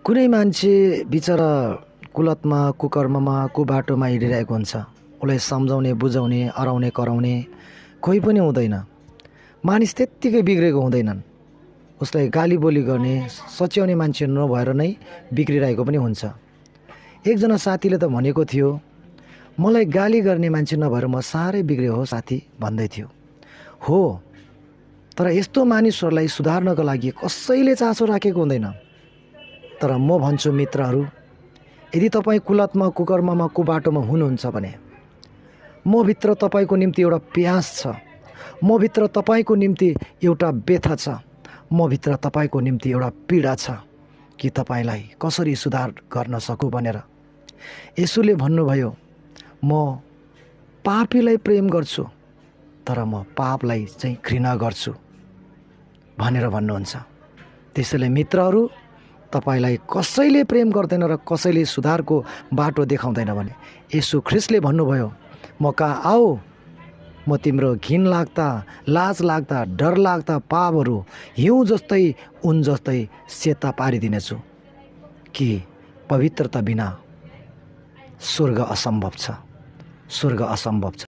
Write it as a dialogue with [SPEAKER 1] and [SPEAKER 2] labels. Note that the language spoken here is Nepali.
[SPEAKER 1] कुनै मान्छे बिचरा कुलतमा कुकर्ममा कुबाटोमा हिँडिरहेको हुन्छ। उसलाई सम्झाउने बुझाउने अराउने कराउने कोही पनि हुँदैन। मानिस त्यत्तिकै बिग्रेको हुँदैनन्। उसलाई गाली बोली गर्ने सच्याउने मान्छे नभएर नै बिग्रिरहेको पनि हुन्छ। एकजना साथीले त भनेको थियो, मलाई गाली गर्ने मान्छे नभएर म साह्रै बिग्रियो हो साथी भन्दै थियो। हो, तर यस्तो मानिसहरूलाई सुधार्नको लागि कसैले चासो राखेको हुँदैन। तर म भन्छु मित्रहरू, यदि तपाईँ कुलतमा कुकर्ममा कुबाटोमा हुनुहुन्छ भने मभित्र तपाईँको निम्ति एउटा प्यास छ। मभित्र तपाईँको निम्ति एउटा व्यथा छ। मभित्र तपाईँको निम्ति एउटा पीडा छ कि तपाईँलाई कसरी सुधार गर्न सकु भनेर। येशूले भन्नुभयो, म पापीलाई प्रेम गर्छु तर म पापलाई चाहिँ घृणा गर्छु भनेर भन्नुहुन्छ। त्यसैले मित्रहरू, तपाईलाई कसैले प्रेम गर्दैन र कसैले सुधारको बाटो देखाउँदैन भने येशू ख्रिस्टले भन्नुभयो, म कहाँ आऊ, म तिम्रो घिन लाग्दा लाज लाग्दा डर लाग्दा पापहरू हिउँ जस्तै उन जस्तै सेता पारिदिनेछु। कि पवित्रता बिना स्वर्ग असम्भव छ। स्वर्ग असम्भव छ।